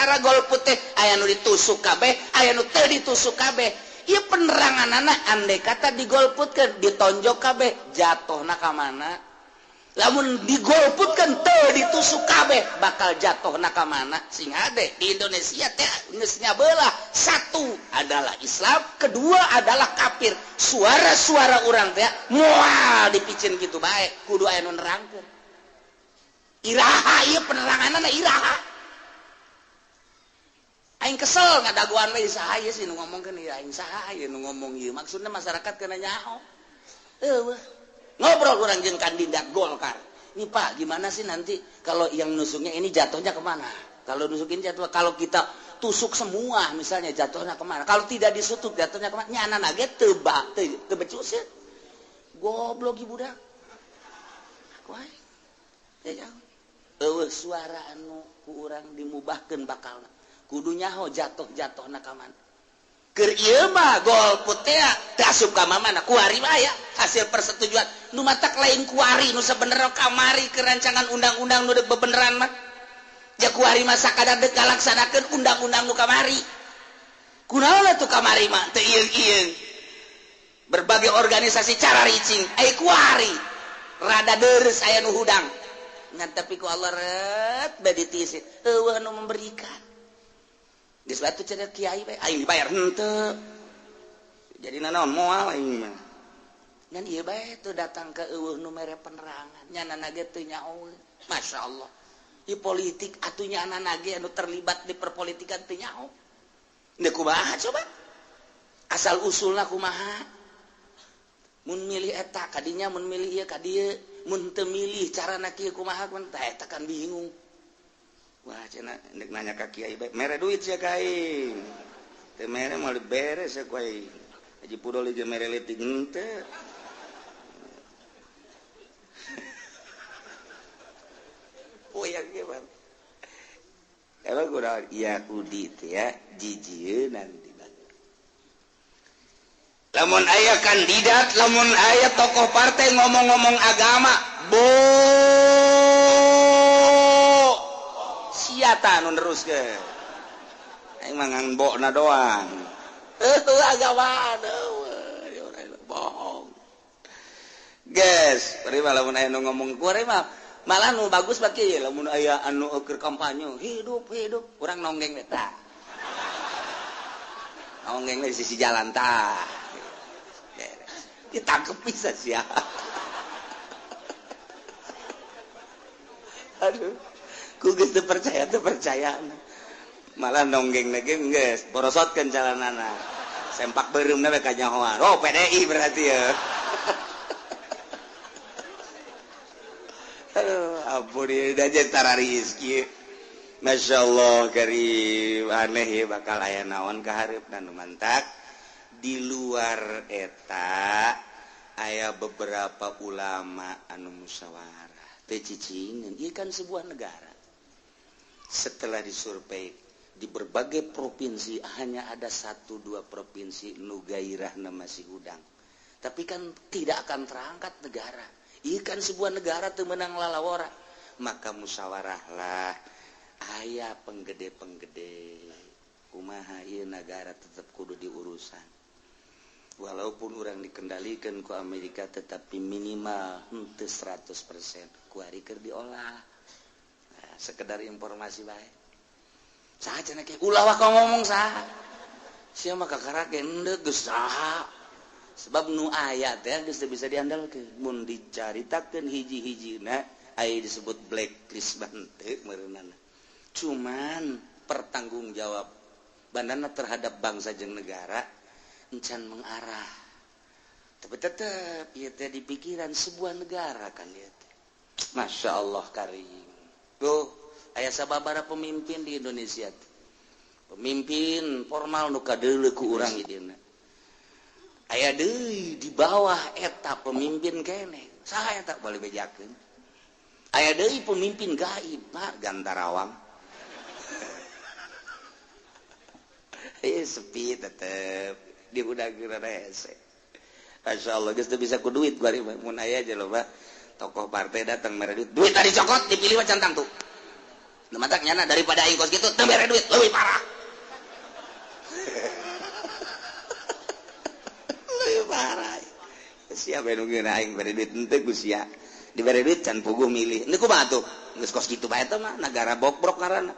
cara golput teh aya nu ditusuk kabeh, aya nu teu ditusuk kabeh. Ieu peneranganana andai kata digolputkeun ditonjok kabeh jatuhna ka mana? Lamun digolputkeun teu ditusuk kabeh bakal jatuhna ka mana? Sing hade di Indonesia teh geus nyabelah, satu adalah Islam, kedua adalah kafir. Suara-suara urang teh moal dipicen kitu bae, kudu aya nu nerangkeun. Iraha ieu peneranganana iraha. Aing kesel ngadaguan we saha ieu sih nu ngomongkeun ieu aing saha ieu nu ngomong ieu maksudna masyarakat kana nyaho. Eueuh. Ngobrol urang jeung kandidat Golkar. Nih Pak, gimana sih nanti kalau yang nusuknya ini jatuhnya kemana? Kalau nusukin jatuh, kalau kita tusuk semua misalnya jatuhnya kemana? Kalau tidak disutup jatuhnya kemana? Nyana nage teu teu becus. Goblok ibu budak. Aku aing. Teu jauh. Eueuh suara anu ku urang dimubahkeun bakalna. Kudu nyaho jatuh-jatuhna ka mana. Keur ieu mah golput teh teu asup ka mana kuari mah aya hasil persetujuan. Nu matak lain kuari nu sabenerna kamari ke rancangan undang-undang nu deuk bebeneran mah. Ja kuari mah sakadar deuk ngalaksanakeun undang-undang nu kamari. Kunaon atuh kamari mah teu ieung-ieung. Berbagai organisasi cara ricing ai kuari rada deres aya nu hudang. Ngan tapi ku Allah ret bae ditisit eueuh nu memberikan. Geus batu cenah kiai bae aing dibayar henteu. Jadi nanaon moal aing mah. Ngan ieu bae teu datang ka eueuh nu mere penerangan nyanana ge teu nyaho. Masyaallah. Ieu politik atuh nyanana ge anu terlibat di perpolitikan teu nyaho. Deuk kumaha coba? Asal usulna kumaha? Mun milih eta kadinya mun milih ieu ka dieu. Mun teu milih carana kieu kumaha mun tah eta kan bingung. Wah cenah deuk nanya ka kiai bae mere duit sia ka aing. Teu mere moal diberes sia ku aing. Haji Pudol jeung mere leutik henteu. Poyang ge bang. Emang kunaon Yahudi teh ya jijieun di lamun aya kandidat, lamun aya tokoh partai ngomong-ngomong agama, bo siata nu neruskeun. Aing mah ngan bokna doang. Heuh agama eueuh bohong. Geus, bari mah lamun aya nu ngomong kuari mah malah nu bagus mah kieu lamun aya anu keur kampanye hidup hidup urang nonggeng we tah. Nonggeng we di sisi jalan tah. Ditangkep bisa sih ya. Aduh, ku geus teu percaya. Malah nonggeng lagi geus borosotkeun jalanana. Sempak beureumna we kanyahoan. Oh, PDI berarti ya. Aduh, ampun ieu da jeung tararizki. Masyaallah karim, aneh ieu bakal aya naon ka hareupna nu mantak. Di luar eta aya beberapa ulama anu musyawarah teu cicingeun ieu kan sebuah negara. Setelah disurvei di berbagai provinsi hanya ada 1-2 provinsi nu gairahna masih hudang. Tapi kan tidak akan terangkat negara. Ieu kan sebuah negara teu meunang lalawora. Maka musyawarahlah aya penggede-penggede. Kumaha ieu negara tetep kudu diurusan. Walaupun orang dikendalikan ku Amerika tetapi minimal henteu 100% kuari keur diolah. Nah, sekedar informasi bae. Saha cenah kieu ulah waka ngomong saha. Sia mah kakara ge endeu geus saha. Sebab nu aya teh geus teu bisa diandalkeun. Mun dicaritakeun hiji-hijina aya disebut blacklist henteu meureunana. Cuman pertanggungjawab bandana terhadap bangsa jeung negara encan mengarah. Tapi tetep ieu teh di pikiran sebuah negara kan ieu teh. Masya Allah karim. Tuh aya sababaraha pemimpin di Indonesia teh. Pemimpin formal nu kadeuleu ku urang di dieuna. Aya deui di bawah eta pemimpin keneh. Saha eta boleh bejakeun. Aya deui pemimpin gaib, Pak Gantarawang. Sepi tetep di udah hese. Masya Allah geus teu bisa ku duit bari mun aya aja loba tokoh partai datang mere duit, duit tadi cokot dipilih mah cantang tuh. Nu matak nyana daripada aing kos kitu teu bere duit leuwih parah. Leuwih parah. Siapa nu ngeunah aing bere duit henteu ku sia. Dibere duit can puguh milih. Henteu kumaha tuh? Geus kos kitu bae teh mah nagara bobrok ngaranna.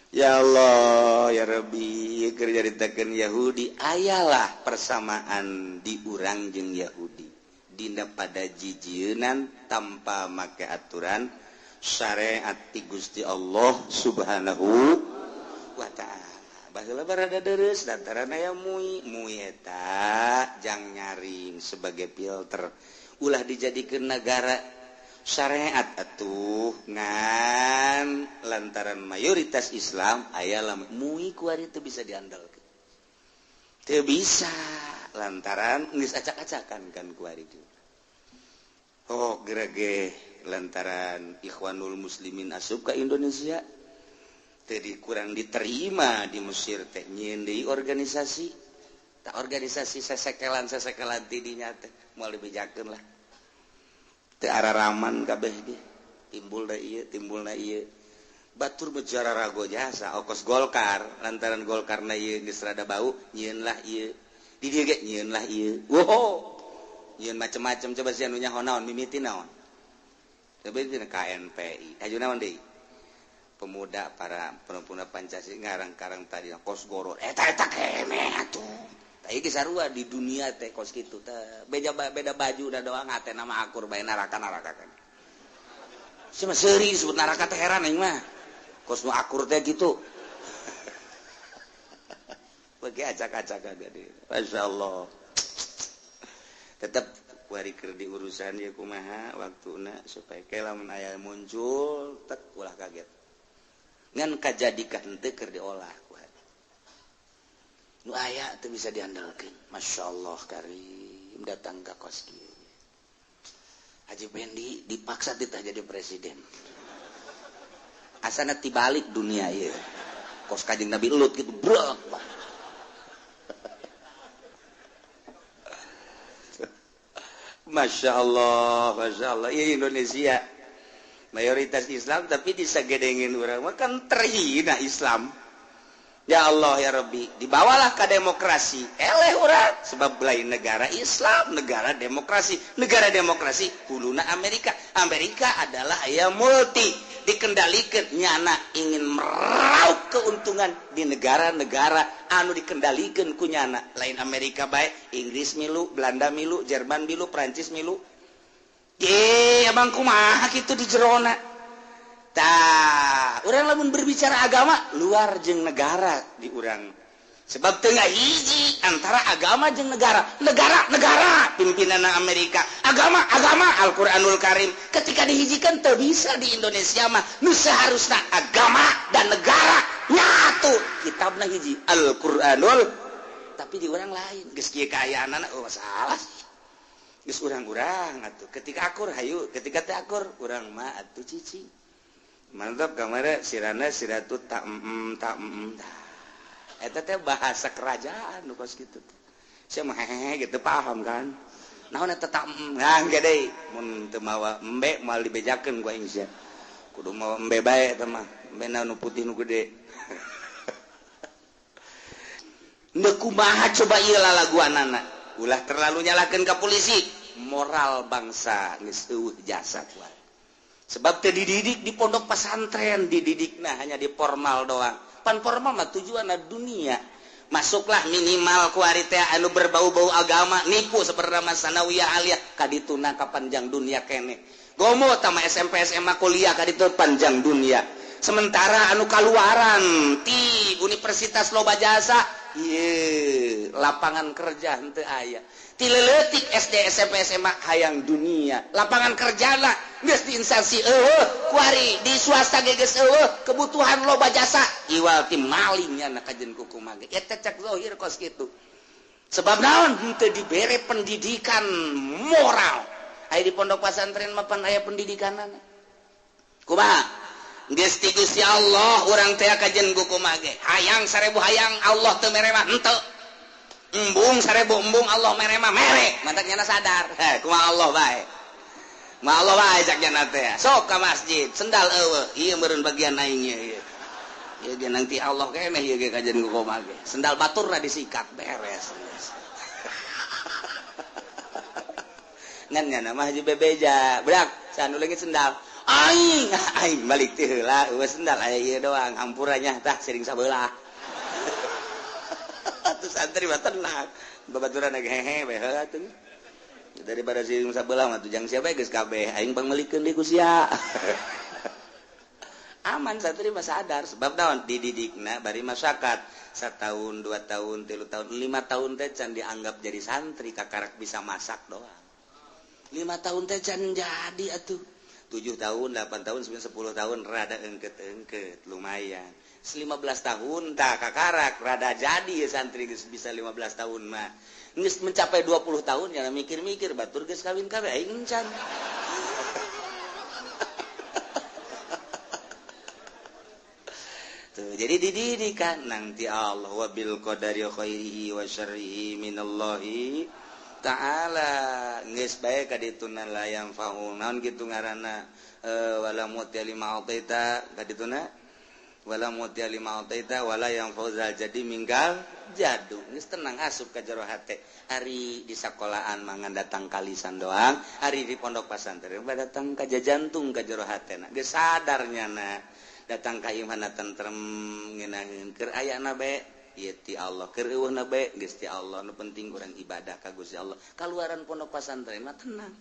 Ya Allah, ya Rabbi, keur nyaritakeun Yahudi, ayalah persamaan di urang jeung Yahudi. Dina pada jijieunan tanpa make aturan syariat ti Gusti Allah Subhanahu wa ta'ala. Baheula barada deres lantaran aya mui, mui eta jang nyaring sebagai filter. Ulah dijadikeun nagara syariat atuh ngan lantaran mayoritas Islam aya lamun mui kuari teu bisa diandalkeun. Teu bisa lantaran geus acak-acakan kan kuari teh. Oh gerege lantaran Ikhwanul Muslimin asup ka Indonesia teu kurang diterima di Mesir teh nyieun deui organisasi. Tah organisasi sesekelan-sesekelan ti dinya teh moal dibejakeun lah. Teu araraman kabeh ge timbul da ieu timbul na ieu batur bejara rago jasa okos Golkar lantaran Golkar na ieu geus rada bau nyieun lah ieu di dieu ge nyieun lah ieu woho nyieun macem-macem coba sia nu nyaho naon mimiti naon coba dina KNPI aju naon deui pemuda para pemuda Pancasila ngarang-karang tadi kos goro eta eta keneh atuh. Ieu sarua di dunia teh kos kitu teh beda beda baju da doang hatena mah akur bae naraka-naraka kan. Sia mah seuri disebut naraka teh heran aing mah. Kos nu akur teh kitu. Bagi acak-acakan gede. Masyaallah. Tetep kuari keur diurusan ieu kumaha waktuna supaya ke lamun aya muncul tek ulah kaget. Ngan kajadikeun henteu keur diolah. Nu aya teu bisa diandalkeun. Masya Allah karim datang ka kos kieu. Haji Pendi dipaksa ditah jadi presiden. Asana tibalik dunia ieu. Kos Kanjeng Nabi Lut gitu brek. Masya Allah, Masya Allah. Ieu Indonesia mayoritas Islam tapi disagedengin urang mah kan terhina Islam. Ya Allah ya Rabbi, dibawalah ke demokrasi. Eleh urang sebab lain negara Islam, negara demokrasi. Negara demokrasi huluna Amerika. Amerika adalah ya multi, dikendalikan nyana ingin meraup keuntungan di negara-negara anu dikendalikan ku nyana. Lain Amerika bae, Inggris milu, Belanda milu, Jerman milu, Prancis milu. Ye, abang kumaha kitu di jerona. Tah, urang lamun berbicara agama luar jeung negara di urang. Sebab teu hiji antara agama jeung negara. Negara-negara pimpinan Amerika, agama-agama Al-Qur'anul Karim. Ketika dihijikan teu bisa di Indonesia mah nu saharusna agama dan negara nyatu. Kitabna hiji Al-Qur'anul, tapi di urang lain. Geus kieu kaayaanana oh masalah. Geus urang-urang atuh. Ketika akur hayu, ketika teu akur urang mah atuh cicing. Mantap kamari sirana siratu tak tak eta teh bahasa kerajaan nu kos kitu teh. Sia mah hehehe gitu paham kan. Naon eta tak nah gede mun teu mawa embe moal dibejakeun ku aing sia. Kudu mawa embe bae eta mah, embe nu putih nu gede. Ndeu kumaha coba ieu lalaguanana. Ulah terlalu nyalahkeun ka polisi, moral bangsa geus eueuh jasa kuat. Sebab teu dididik di pondok pesantren, dididikna hanya di formal doang. Pan formal mah tujuanna dunia. Masuklah minimal kuari teh anu berbau-bau agama, nipu sebenarnya sanawiyah aliyah kadituna ka panjang dunia keneh. Gomo tama SMP SMA kuliah kaditu panjang dunia. Sementara anu kaluaran ti universitas loba jasa, ieu lapangan kerja henteu aya. Ti leutik SD SMP SMA hayang dunia, lapangan kerja lah geus di instansi eueuh, kuari di swasta ge geus eueuh, kebutuhan loba jasa iwal ti malingnya na kajen kukumaha ge eta cak zahir kos kitu. Sebab naon henteu dibere pendidikan moral. Aya di pondok pesantren mah pan aya pendidikanana. Kumaha? Geus ti Gusti Allah urang teh kajen kukumaha ge. Hayang 1000 hayang Allah teu mere mah henteu. Embung 1000 embung Allah mere mah mere. Mantak nyana sadar. Heh, kumaha Allah bae. Ma Allah wae cak nya teh. Sok ka masjid, sendal eueuh, ieu meureun bagian aing ieu. Ieu ge nanti Allah keneh ieu ge kajian ku kumaha ge. Sendal baturna disikat beres. Ngan nya mah haji bebeja, berak sanu leungit sendal. Aing, aing balik teh heula, eueuh sendal aya ieu doang, hampuranya tah sering sabelah. Atuh santri mah tenang. Babaturan ge hehe bae heula atuh. Daripada siring sabelah mah tujang siapa geus kabeh aing pangmelikeun deui ku sia. Aman santri mah sadar sebab naon dididikna bari masyarakat satahun 2 tahun 3 tahun 5 tahun teh can dianggap jadi santri kakarak bisa masak doang. 5 tahun teh can jadi atuh. 7 tahun 8 tahun 9 10 tahun rada engket-engket lumayan. 15 tahun tah kakarak rada jadi ya santri geus bisa 15 tahun mah. Geus mencapai 20 tahun ya mikir-mikir batur geus kawin kabeh aing encan. Tuh, jadi dididikan nanti Allah wabil qadari khairihi wa syarrihi minallahi ta'ala. Geus bae ka dituna la yang fahu naon kitu ngaranna wala muti lima ataita ka dituna wala muti lima ataita wala yang fauzal jadi minggal jadu geus tenang asup ka jero hate. Ari di sakolaan mangan datang kalisan doang, ari di pondok pesantren datang ka jajantung ka jero hatena geus sadar nyana datang ka imahna tentrem ngeunaheun keur ayana bae ieu ti Allah keur eueuhna bae geus ti Allah nu penting urang ibadah ka Gusti Allah. Kaluaran pondok pesantren mah tenang.